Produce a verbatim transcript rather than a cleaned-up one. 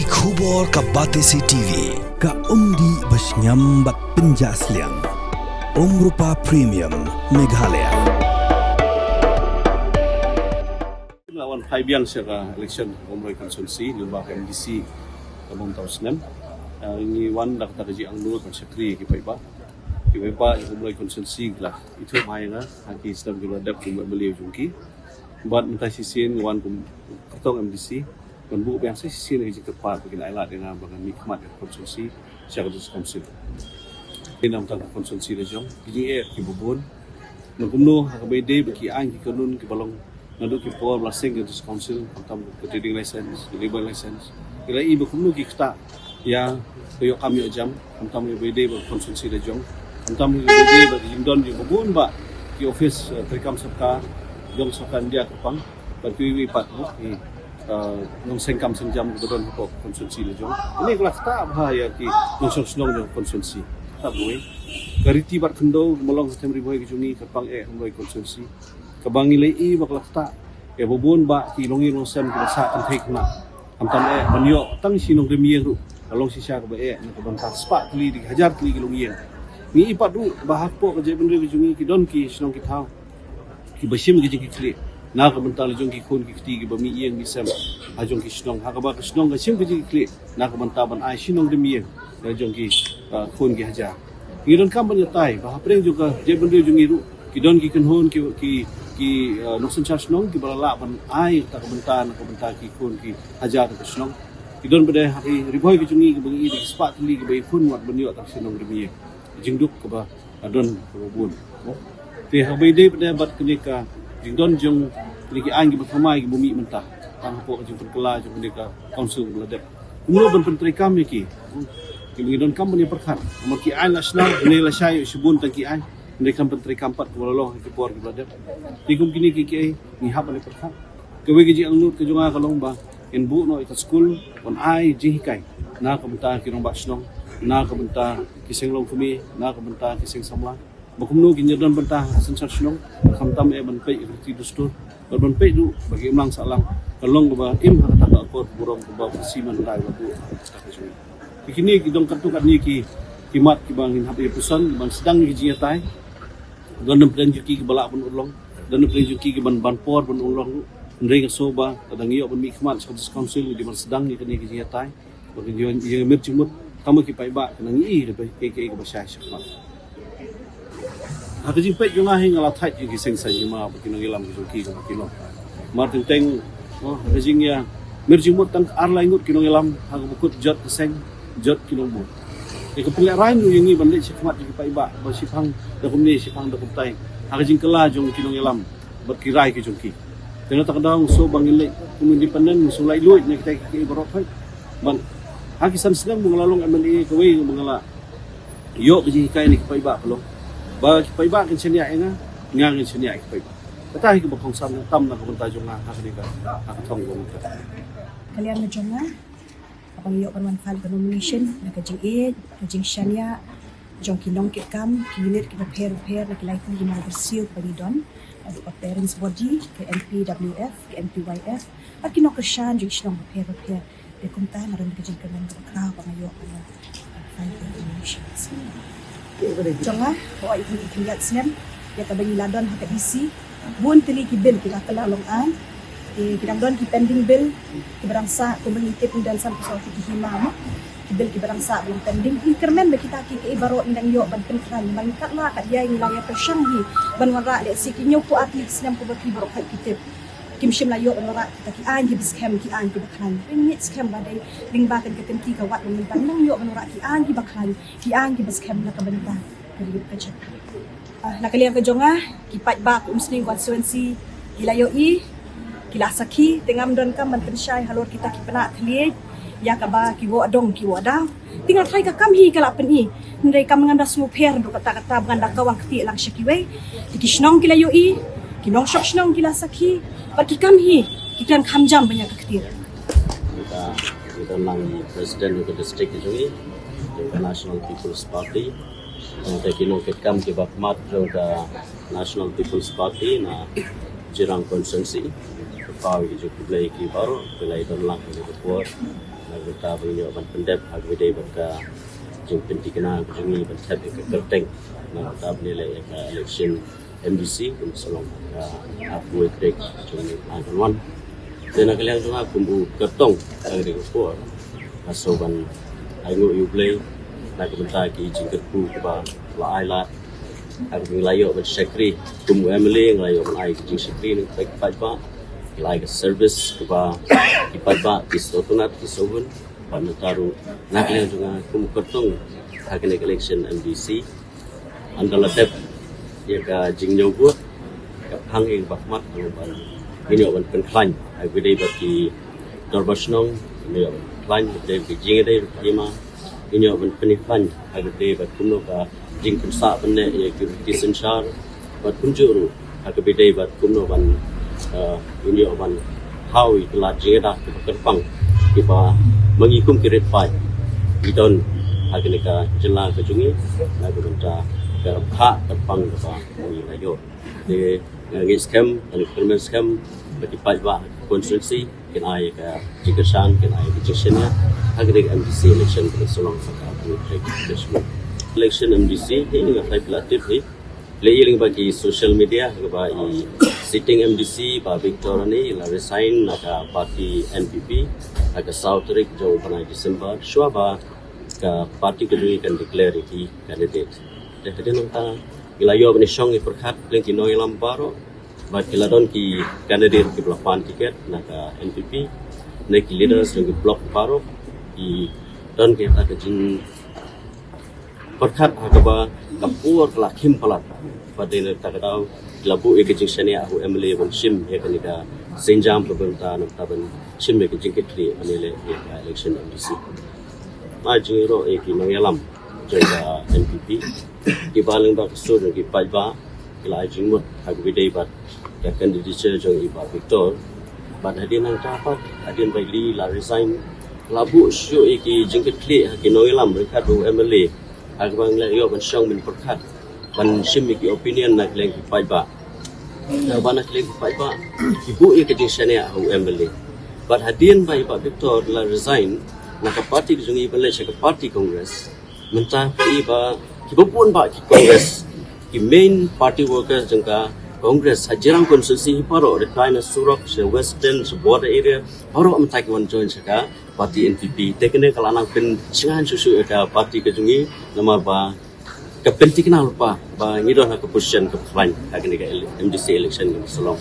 Khubor ka Batesi T V, ka umdih ba shngiam bad pynjah sliang. Umrupa Premium, Meghalaya. La wan phai biang sha ka election Umroi constituency lyngba ka M D C ka bynta u snem. Ah, ngi wan da kata ka jingangnud ban shakri ki paidbah. Ki paidbah jong Umroi constituency ki la ithuh bha ïa nga ha ki snem ki la dep kum M L A jong ki. Bad mynta shisien ngi wan kum kyrtong M D C ban buh biang sa shisien ka jingkyrpad ba kin ailad ïa nga ba ngan mihkhmat ïa ka constituency sha ka District Council. Ki namar ka constituency la jong ki jingeh kiba bun. Nang kumno ha kaba ïadei bad ki aiñ ki kanun kiba long naduh ki por ba la seng ka District Council, khamtam ka trading license, ka labour license. Ki la i ba kumno ki ktah ïa ka ïoh kam ïoh jam, khamtam ïa ba ïadei bad constituency la jong, khamtam ïa ba ïadei bad ki jingdon jong ba bun bah ki office, eh, treikam sorkar jong sorkar India kyrpang, bad kiwei kiwei pat, eh, ki, eh, nongseng kam seng jam kiba don hapoh constituency la jong. Kine ki la ktah bha ïa ki nongshong shnong jong constituency. Kata kawei. Ka riti bad khyndew ba long ha Them Ri Bhoi ka jong ngi kyrpang eh ha Umroi constituency. Kaba ngi la i ba ka la ktah ïa ba bun bah ki longïing longsem kiba sah kynthei khynnah. Khamtam eh ban ïoh tang shi nongrim ïing ruh ka long shisha kaba eh na ka bynta spah tylli, hajar tylli ki longïing. Ngi i pat ruh ba hapoh ka jaitbynriew ka jong ngi ki don ki shnong ki thaw kiba shim ki jingkitkhlieh na ka bynta la jong ki khun ki kti kiba mih ïing mih sem ha jong ki shnong, ha kaba ka shnong ka shim ki jingkitkhlieh na ka bynta ban ai shi nongrim ïing la jong ki, ah, khun ki hajar. Ngi donkam ban ïatai ba hapdeng jong ka jaitbynriew jong ngi ruh ki don ki kynhun ki, ki, ki, ah, nongsynshar shnong kiba la lah ban ai ta ka bynta na ka bynta ki khun ki hajar ka shnong. Ki don pat de ha ki Ri Bhoi ka jong ngi kiba ngi i da ki spah tylli kiba ïakhun wat ban ïoh tang shi nongrim ïing. Jingduk kaba don kaba bun. Te ha kaba ïadei pat de bad kane ka jingdon jong kine ki aiñ kiba thymmai kiba mih mynta tang hapoh ka jingpynkylla jong kane ka council ba la dep. Kumno ban pyntreikam ïa ki. Kiba ngi donkam ban ïa pyrkhat. Namar ki aiñ la shna, ne la shai shibun tang ki aiñ. Ngi donkam pyntreikam pat kaba la long ha ki por kiba la dep. Te kum kine ki kiei ngi hap ban ïa pyrkhat. Kawei ka jingangnud ka jong nga ka long ba ngin buh noh ïa ka skul ban ai jinghikai na ka bynta ki rangbah shnong, na ka bynta ki seng longkmie, na ka bynta ki seng samla. Ba kumno kin ïadon bynta ha synshar shnong, khamtam eh ban peit ïa ka riti dustur, bad ban peit ruh ba ka imlang sahlang ka long kaba im ha kata ka akor burom kaba pyrshah man dei ba buh ha kata ka jong ngi. Kine ki dong katto katne ki, ki mat kiba ngin hap ïa puson ban sdang ïa ki jingïatai. Don na pdeng jong ki kiba lah ban urlong, don na pdeng jong ki kiban ban por ban urlong ruh. Hynrei nga sngew ba lada ngi ïoh ban mihkhmat sha ka District Council ngi dei ban sdang ïa kane ka jingïatai. Ba ka jong ïa mir jingmut tang ba ki paidbah kin nang ïohi ïa kiei kiei kiba shai shakhmat. Ha ka jingpeit jong nga hi nga la thait ïa ki seng saiñ hima bad ki nongïalam ki jong ki jong ki long. Mar teng teng, oh, ha ka jingïa mir jingmut tang ar lai ngut ki nongïalam ha kaba kut jot ka seng jot ki nongbud. Ïa ka pynlehrain ruh ïa ngi ban leit shakhmat ïa ki paidbah ba shiphang da kumne shiphang da kumtai ha ka jingkylla jong ki nongïalam bad ki rai ki jong ki. Te na kata ka daw nga sngew ba ngin leit kum independent, nga sngew laitluid na kita kiei baroh thoi. Ban ha ki san snem ba nga la long M L A kawei ba nga la ïoh ka jinghikai na ki paidbah ka long ba ki paidbah kin shaniah ïa nga, nga ngin shaniah ïa ki paidbah. Kata hi kaba kongsan tam na ka bynta jong nga ha kane ka, ha ka thong jong nga. Ka liang ka jong nga kaba ngi ïoh ban wan file ka nomination na ka jingïeit, ka jingshaniah jong ki nongkitkam ki unit kiba pher bapher na ki lai tylli ki nongkyrsiew kiba ngi don, naduh ka parents body, ka M P W F, ka M P Y F, bad ki nongkyrshan jong ki shnong bapher bapher. Te kumta nga don ka jingkyrmen kaba khraw ba nga ïoh ban file ka nomination. Jong nga, hooid, ngi khyndiat snem ïa kaba ngi la don ha ka D C. Bun tylli ki bill ki la kylla long aiñ. Te ki dang don ki pending bill kiba dang sah, kumba ngi tip ngi don san phew saw tylli ki hima mo. Ki bill kiba dang sah ba long pending. Ngi kyrmen ba kita ki kiei baroh ngi dang ïoh ban pynkhlaiñ, ba ngi katba katba ngi la ïa pyrshang hi ban wanrah lehse ki hynñiewphew ar tylli ki snem kumba phi baroh khoit phi tip. Kim shym la ïoh ban wanrah kita ki aiñ kiba skhem, ki aiñ kiba khlaiñ. Pynïaid skhem ba dei lyngba kane ka kynti ka wat ba mynta ngi dang ïoh ban wanrah ki aiñ kiba khlaiñ, ki aiñ kiba skhem na ka bynta ka ri ka jait. Ah, na ka liang ka jong nga, ki paidbah ka Umsning constituency ki la ïohi, ki la sakhi, te ngam donkam ban pynshai halor kita ki pynah thylliej ïa kaba ki wad dong ki wad daw. Te nga tharai ka kam hi ka la pyni. Hynrei kam ngam da sngewpher ruh kata kata ba ngan da kawang kti lang sha kiwei. Te ki shnong ki la ïohi, ki nongshong shnong ki la sakhi, bad ki kam hi ki kren kham jam ban ïa ka kti. Kita, kita nang president ka district jong ngi, ka National People's Party. Kita ki nongkitkam kiba khmat jong ka National People's Party na Jirang constituency. Khublei ki jong U Blei ki baroh, ki la ïadon lang ha ka por. Na ka bynta ba ngin ïoh ban pyndep ha kaba ïadei bad ka jingpynthikna ka jong ngi ban thep ïa ka kyrteng na ka bynta ban ïaleh ïa ka election M D C kumba shu long ha ka arphew wei tarik jong ngi, ah, ban wan. Te na ka liang jong nga kum u kyrtong ha kane ka por, nga sngewbha ban ainguh ïa U Blei na ka bynta ki jingkyrkhu kiba la ai lad. Haba nga la ïoh ban shakri kum u M L A, nga la ïoh ban ai ka jingshakri na ki paidbah, nga la ai ka service kaba ki paidbah ki sngewtynnat, ki sngewbha. Bad mynta ruh na ka liang jong nga kum u kyrtong ha kane ka election M D C, ynda la dep ïa ka jingñiew vote, ka phang ïa ka bakhmat, ka ban ngin ïoh ban pynkhlaiñ ha kaba ïadei bad ki dorbar shnong, ngin ïoh ban pynkhlaiñ ha kaba ïadei bad ka jingïadei bad ka hima, ngin ïoh ban pynkhlaiñ ha kaba ïadei bad kumno ka jingpynsah pynneh ïa ki riti synshar, bad kumjuh ruh ha kaba ïadei bad kumno ban, eh, ngin ïoh ban thaw ïa ki lad jingïada kiba kyrpang, kiba ma ngi kum ki rit paid ngi don ha kane ka jylla ka jong ngi, na ka bynta ka rympha kyrpang kaba ma ngi la ïoh. Te, eh, nga ngeit skhem, nga kyrmen skhem ba ki paidbah constituency kin ai ka jingkyrshan, kin ai ka jingshaniah ha kane ka M D C election kaba shu long ha ka arphew wei tarik June. Election M D C hi, nga tip la tip hi, lehse lyngba ki social media, kaba i sitting M D C Bah Victor Ranee i la resign na ka party N P P ha ka saw tarik jong u bnai December, shuwa ba ka party ka jong ngi kan declare ïa ki candidate. Te hadien nangta ngi la ïoh ban ïashong ïapyrkhat lyngba ki nongïalam baroh, bad ki la don ki candidate kiba la pan ticket na ka N P P, ne ki leaders jong ki block baroh, ki don kita ki jingpyrkhat ha kaba ka por ka la khim palat. Bad hadien kata ka daw ki la buh ïa ka jingshaniah ha u M L A ban shim ïa kane ka sienjam, ka bynta na ka bynta ban shim ïa ka jingkitkhlieh ban ïaleh ïa ka election M D C. Nga jingïaroh ïa ki nongïalam jong ka N P P, kiba lyngba ka sur jong ki paidbah ki la ai jingmut ha kaba ïadei bad ka candidature jong i Bah Victor. Bad hadien nangta pat, hadien ba i la resign, la buh shuh ïa ki jingkitkhlieh ha ki nongïalam ryngkat u M L A, ha kaba ngi la ïoh ban shong ban pyrkhat, ban shim ïa ki opinion na ka liang ki paidbah. Naba na ka liang ki paidbah ki buh ïa ka jingshaniah ha u M L A. Bad hadien ba i Bah Victor la resign na ka party ka jong ngi ban leit sha ka party Congress, mynta phi i ba kiba bun bah ki Congress, ki main party workers jong ka Congress ha Jirang constituency hi baroh, da kai na surok sha Western, sha border area, baroh mynta ki wan join sha ka party N P P. Te kane ka la nang pynshngaiñ shuh shuh ïa ka party ka jong ngi, namar ba ka pynthikna lypa ba ngi don ha ka position kaba khlaiñ ha kane ka ele-, M D C election kaba shu long.